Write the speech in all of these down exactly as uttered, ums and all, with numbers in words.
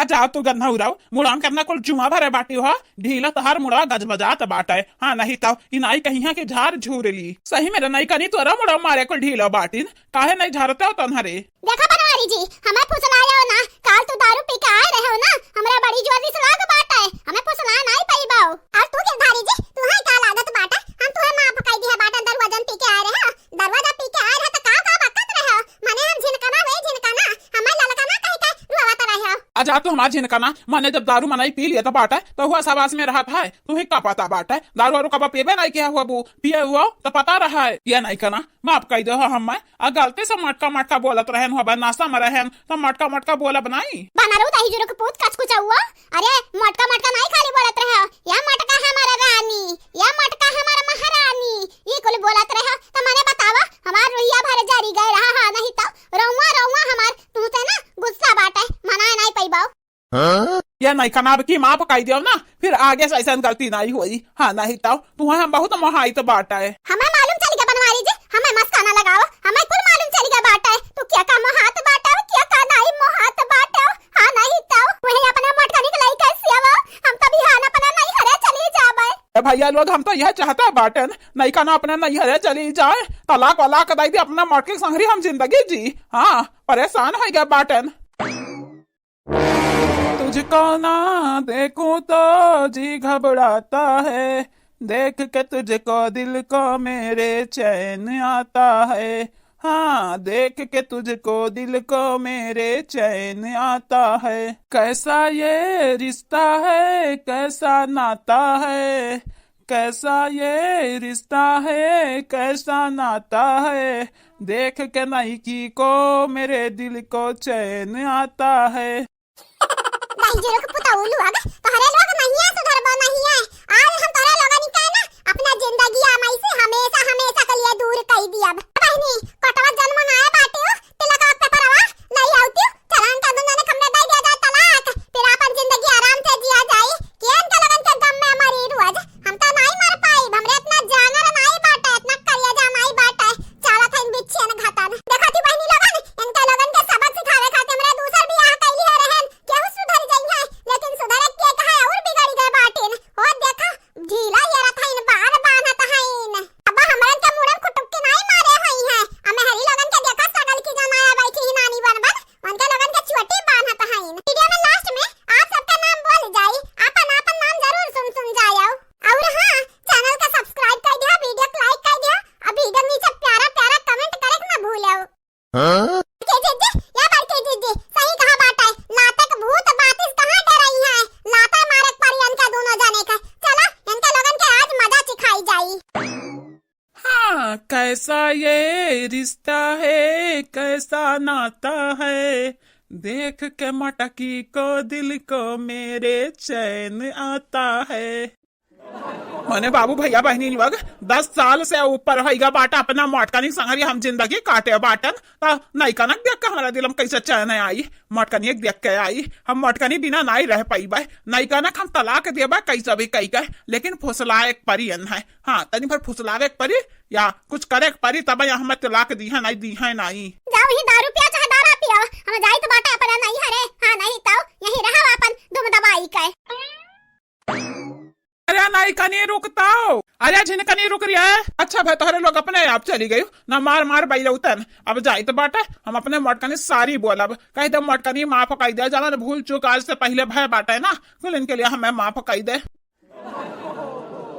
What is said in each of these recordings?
अच्छा, तू गन्हौराव, मुड़वा में केतना कुल जुआँ भरे बाटी हो, ढीला तोहार मुड़वा गजबजात बाटे। हाँ, नहीं तउ, ई नाई कहिया के झार झूर ली। सही में रे, नाई कनी तोरा मुड़वा मारे कुल ढीला बाटिन, काहे नहीं झारते हो तन्हरे? देखा बनवारी जी, हमें फुसलायो ना, काल तू दारू पी के आए रहे हो ना, हमरा बड़ी जोर रिस लाग बाटे, हमें फुसला नाई पइबो। और तू गिरधारी जी, तुहे का लागत बाटे, हम तुहे माफ कइ दिहे बाटे, दरुआ जन पी के आए रहे हो, दरुआ जब पी के आए रहे तो का का बकत रहे हो, माने हम झिनकना हुए झिनकना, हमें ललकना कहि के रुआवत रहे हो। अच्छा, तू हमार झिनकना, माने जब दारू मनई पी लिया तो बाटे, तो हुआ सवास में रहत है, तुहे का पता बाटे, दारू वारू कब पीबे नहीं किया हुआ बू, पिए हुआ तो पता रहा है, ये नहीं कहना, माफ कइ दो हमें। आ गलती से मटका मटका बोलत रहेन, होबे नशा में रहेन, तो मटका मटका बोलब नाई। बनरू दही जुरुक पूत कचकुचौआ, अरे मटका मटका नाई खाली बोलत रहे हो, या मटका हमार रानी, या मटका हमार महारानी, ई कुल बोलत रहे हो, तो मने बतावा, हमार रुइया भर जरी गए रहा, हाँ नहीं तो रउआ, रउआ हमार तुहसे ना गुस्सा बाटे, मनाए नाई पइबो। हाँ? ये नहीं कनाब की माफ कइ दियो ना, फिर आगे से ऐसन गलती नहीं होई। हाँ, नहीं तो तुहे हम बहुत मोहाइत बाटे। हमें मालूम चल गया बनवारी जी, हमें मस्का ना लगाओ, हमें कुल मालूम चल गया बाटे। तू क्या का मोहात बाटे, क्या का नहीं मोहात बाटे। हाँ, नहीं तो वही अपने मोटकनी के लई कैसे आवो, हम तो बिहान अपने नैहरे चली जाबे। ए भैया लोग, हम तो यह चाहता बाटन, नहीं कना अपने नैहरे चली जाए, तलाक वलाक दे दे, अपना मोटकी संगरी हम जिंदगी जी। हाँ, परेशान हो गया बाटन। तुझको ना देखूं तो जी घबराता है, देख के तुझको दिल को मेरे चैन आता है। हाँ, देख के तुझको दिल को मेरे चैन आता है। कैसा ये रिश्ता है, कैसा नाता है, कैसा ये रिश्ता है, कैसा नाता है, देख के नईकी को मेरे दिल को चैन आता है। दहिजरो के पुतऊ लोग, तोहरे लोग नहिया सुधरबो नहिया। आज हम तोहरे लोगन के ना अपना जिंदगी आमई से हमेशा हमेशा के लिए दूर कई दियब। बहिनी, कोटवा जन मंगाए बाटियो, तिलक के पेपरवा लई आवतियो, चला इनका दुनो जने के हमरे दे दिया जाए तलाक, फिर आपन जिंदगी आराम से जिया जाई। के इनका लोगन के गम में मरी रोज, हम तो नाई मर पाई, हमरे इतना जांगर नाई बाटे, इतना करिया जा नाई बाटे, चालत हइन बिच्छियन घातन। देखा थी बहिनी लोगन, इनका लोगन के सबक सिखावे खातिर हमरे दूसर बियाह कइली है रहन, केहू सुधर जइहैं, लेकिन सुधरे के कहे और बिगड़ गए बाटिन। हो देखा, ढीला ये रथाइन बार बान्हत हइन। अब हमरन के मुड़न कुटुक के नाई मारे हई हैं, आ मेहरी लोगन के देखा सगल की जनाया बैठी ही नानी बन बन, उनके लोगन के चोटी बान्हत हइन। वीडियो में लास्ट में आप सबका नाम बोल जाई, आपन आपन नाम जरूर सुन सुन जायो। और हाँ, चैनल का सब्सक्राइब कर दिया, वीडियो को लाइक कर दिया, और वीडियो नीचे प्यारा प्यारा कमेंट करे के ना भूलो। हाँ? बड़के जीजी, या बड़के जीजी, सही कहा बाटे, लाते के भूत बातिस कहाँ डरई है, लाते मारे के परी इनका दोनों जने के। चला, इनके लोगन के आज मजा चिखाई जाई। हाँ, कैसा ये रिश्ता है, कैसा नाता है, देख के मटकी को दिल को मेरे चैन आता है। मने बाबू भैया बहिनी लोग, दस साल से ऊपर होइगा बाटा अपना मोटकनी संगरी हम जिंदगी काटे बाटन, त नई कनक देख के हमरा दिल में कैसे चैन आई, मोटकनी एक देख के आई। हम मोटकनी बिना नाई रह पाइबे, नई कनक हम तलाक देबे कैसे भी कई के, लेकिन फुसलाए के परी एन है। हाँ, तनी भर फुसलावे के परी या कुछ करे के परी, तब यहाँ हमें तलाक दी है, नहीं दी है, नहीं। जाओ ही दारू पिया चाहे दारा पिया, हम जाई तो बाटा अपना नहीं हरे। हाँ, नहीं तो यही रहो अपन दुम दबाई के। अरे नाई कनी रुकताओ, अरे झिनकनी रुक रिया है। अच्छा भाई, तोहरे लोग अपने आप चली गई ना, मार मार बैलौतन। अब जाइत बाटे, हम अपने मोटकनी सारी बोलब, कह दे मोटकनी माफ कर दे, जवन भूल चूक आज से पहले भय बाटे ना, कुल इनके लिए हमें माफ कर दे।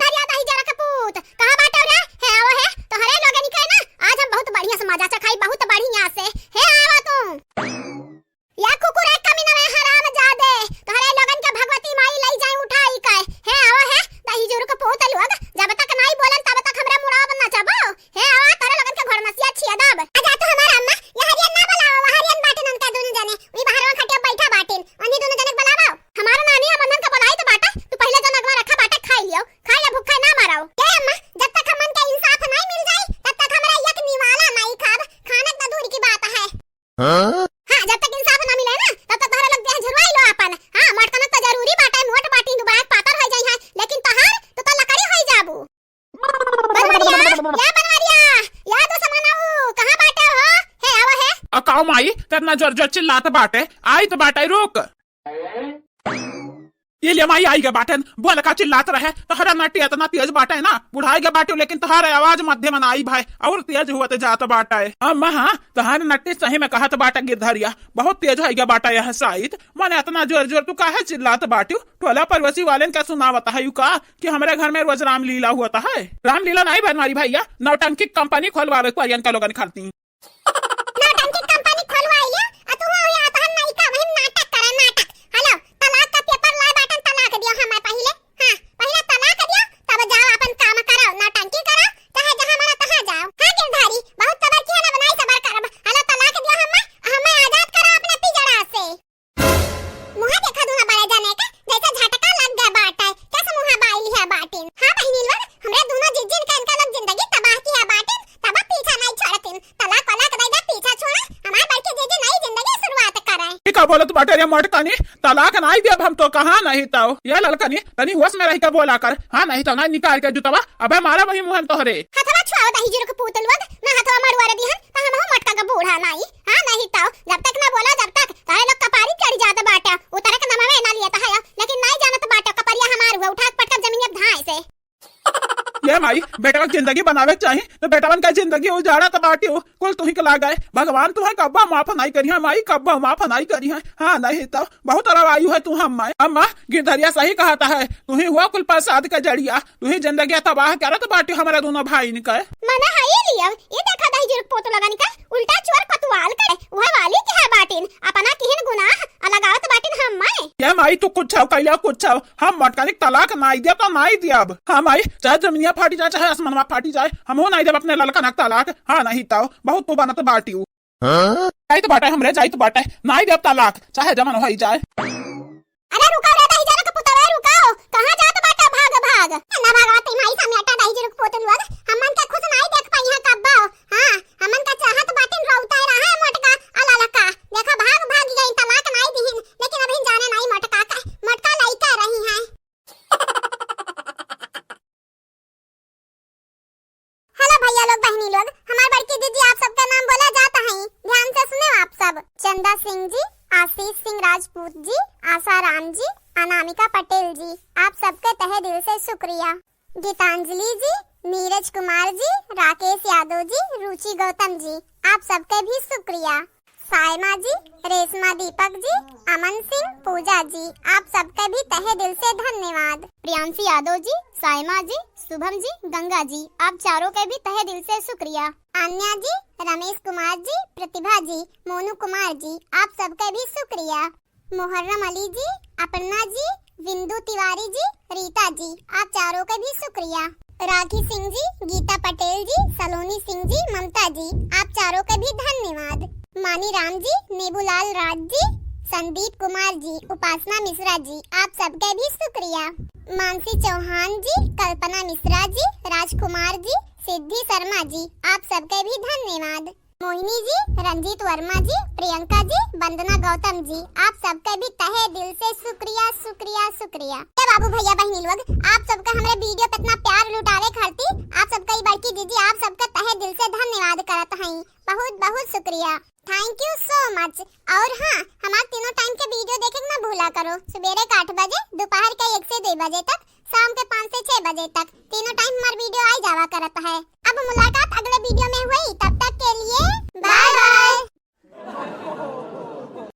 अरे दही जरा के पूत, कहाँ बाटे रे? हे आवो हे, तोहरे लोगन के ना आज हम बहुत बढ़िया से मजा चखाई, बहुत बढ़िया से। हे आवा तू। या कुकुर एक कमीना में हराम जादे, तोहरे लोगन के भगवती माई लई जाई उठाई के। हे आवा हे, दही जुरुक पूत लोग, जब तक नाई बोलन तब तक हमरा मुड़वा पर नचबो। हे आवा, तोहरे लोगन के घोड़मसिया छिया दब। अच्छा तू हमार अम्मा, ये हरियन ना बुलावा, वो हरियन बाटिन उनका दोनों जने, वी बाहर में खटिया बैठा बाटिन, उन्हीं दोनों जने के बुलावा। हमारा नानी हम उन्हन के बुलाई तो बाटा, तू पहले जौन अगवा रखा बाटा खाई लियो, खाई ले भूखा ना मराओ। ए अम्मा, जब तक हमन के इंसाफ नाई मिल जाई, तब तक हमरा एक निवाला नाई खाब, खाना तो दूर की बात है। हाँ? हाँ, जब तक इंसाफ ना मिले ना, तब तक तोहरा लोग देह झुरवाई लो आपन। हाँ, मोटकनक तो जरूरी बाटे, मोट बाटी दुबरात पातर हो जाई है, लेकिन तोहार तो, तो लकड़ी होई जाबू। बनवरिया, या बनवरिया, या तो समानाऊ, कहाँ बाटे हो? हे, आवा हे। आ, काऊ माई, तेतना जोर जोर चिल्लात बाटे, आई तो बाटे, रुक। ये ले माई, आई गे बाटेन। बोल का चिल्लात रहे, तोहरा नट्टी इतना तेज बाटे ना, बुढ़ाई गे बाटे, लेकिन तोहरा आवाज मध्य में ना आई भाई, और तेज हुआ ते जात बाटे। अम्मा हाँ, तोहरा नट्टी सही में कहत बाटे गिरधरिया, बहुत तेज हो गे बाटे यह साइत। मने इतना जोर जोर तू काहे चिल्लात बाटे? टोला पड़ोसी वालेन का सुनावत है यू का कि हमरे घर में रोज रामलीला हुआ है? रामलीला नहीं बनवारी भैया, नौटंकी कंपनी खोलवावे को इनका लोगन खाती। नौटंकी कंपनी खोलवाई लिया, आ तू हो यहाँ तहन नहीं का वही नाटक करे, नाटक। हेलो, तलाक का पेपर लाए बाटन, तलाक दियो हमें पहिले। हाँ, पहिले तलाक दियो, तब जाओ अपन काम करो, नौटंकी करो, चाहे जहाँ मना तहाँ जाओ। हाँ गिरधारी, बहुत सबर किया ना बनाई, सबर करब। हेलो, तलाक दियो हमें, हमें आजाद करो अपने पिजड़ा से। मुँह देखा दूना बड़े जाने के, जैसे झटका लग गया बाटे, कैसे मुँह बाई लिया बाटिन। हाँ बहिनी लोग, हमरे दोनों जिज्जिन का इनका लोग जिंदगी तबाह किया बाटिन, तब पीछा नहीं छोड़तिन। तलाक वलाक दे दे, पीछा छोड़ा, हमार बड़की जीजी नई जिंदगी शुरुआत करे। ई का बोलत बाटे रे मोटकनी? तलाक नहीं देब हम तो कहा नहीं तो। ये ललकनी, तनी होश में रह के बोला कर। हाँ नहीं तो ना निकाल के जुतवा, अबे मारा वही मुँहन तोहरे। हथवा छुआओ दही जुर्क पूत लोग, ना हथवा मड़ुआ रे दिहन, तो हम हो मोटका का बूढ़ा नहीं। हाँ नहीं तो, जब तक ना बोला जब तक, तारे लोग कपारी चढ़ जात बाटे, उतरे के नमवे ना लिया तो है, लेकिन नहीं जानत बाटे, कपरिया हमार हुआ, उठा के पटकब जमीन अब धाए से। ये माई, बेटवा के जिंदगी बनावे के चाही, तो बेटवन का जिंदगी उजाड़त बाटिउ, कुल तुही के लागे। भगवान तुहे कब्बो माफ नाई करिहैं माई, कब्बो माफ नाई करिहैं। हाँ, नहीं तो बहुत रवायु है तू हम माई। अम्मा, गिरधरिया सही कहत है, तुही हुआ कुल प्रसाद का जड़िया, तुही जिंदगी तबाह करत बाटिउ हमरा दोनों भाईन के। मने है ये लिया, ये देखा दही जुर्क पोत लगनी का, उल्टा चोर कोतवाल करे, उहे वाली के है बाटिन, अपना किहिन गुनाह, आ लगावत बाटिन हम माई। ये माई तू कुछ हो, कैला कुछ हो, हम मोटकनी के तलाक नाई दिया तो नाई दिया अब। हाँ माई, चाहे जमीनिया फाटी जाए, चाहे आसमानवा फाटी जाए, हम हो नाई देब अपने ललकना के तलाक। हाँ नहीं तो बहुत तू बनत बाटिउ। हाँ? जाइत बाटे हमरे, जाइत बाटे, नाई देब तलाक, चाहे जमन होई जाए। अरे रुका रे दही जुर्क पुतवा, रुका, कहाँ जात बाटे? भाग, भाग। ना भागवा ते माई समेटा दही जुर्क पोत लोग, हमन का खुश नाई देख पाई है कब्बो। हाँ, हमन का चाहत बाटिन रोउते रहा है मोटका, अला लका। देखा भाग, भाग गई, तलाक नाई दिहिन, लेकिन अभी जाने नाई मोटका का, मोटका लइका रही है। हेलो भैया लोग, बहनी लोग, हमार बड़की दीदी आप सबका नाम बोला जाता है, ध्यान से सुने आप सब। चंदा सिंह जी, आशीष सिंह राजपूत जी, आशा राम जी, अनामिका पटेल जी, आप सबके तहे दिल से शुक्रिया। गीतांजलि जी, नीरज कुमार जी, राकेश यादव जी, रुचि गौतम जी, आप सबके भी शुक्रिया। सायमा जी, रेशमा दीपक जी, अमन सिंह, पूजा जी, आप सबके भी तहे दिल से धन्यवाद। प्रियांशी यादव जी, सायमा जी, शुभम जी, गंगा जी, आप चारों के भी तहे दिल से शुक्रिया। आन्या जी, रमेश कुमार जी, प्रतिभा जी, मोनू कुमार जी, आप सबके भी शुक्रिया। मोहर्रम अली जी, अपर्णा जी, विंदु तिवारी जी, रीता जी, आप चारों के भी शुक्रिया। राखी सिंह जी, गीता पटेल जी, सलोनी सिंह जी, ममता जी, आप चारों के भी धन्यवाद। मानी राम जी, नेबूलाल राज जी, संदीप कुमार जी, उपासना मिश्रा जी, आप सबके भी शुक्रिया। मानसी चौहान जी, कल्पना मिश्रा जी, राजकुमार जी, सिद्धि शर्मा जी, आप सबके भी धन्यवाद। मोहिनी जी, रंजीत वर्मा जी, प्रियंका जी, वंदना गौतम जी, आप सबके भी तहे दिल से शुक्रिया, शुक्रिया, शुक्रिया। ए बाबू, भैया, बहिनी लोग, आप सबका हमरे वीडियो पे इतना प्यार लुटावे खातिर आप सबका ई बड़की दीदी आप सबका तहे दिल से धन्यवाद करत हई। बहुत, बहुत शुक्रिया। Thank you so much। और हाँ, हमार तीनों टाइम के वीडियो देखे के ना भूला करो। सुबेरे के आठ बजे, दोपहर के एक से दो बजे तक, शाम के पाँच से छह बजे तक, तीनों टाइम हमार वीडियो आई जावा करत है।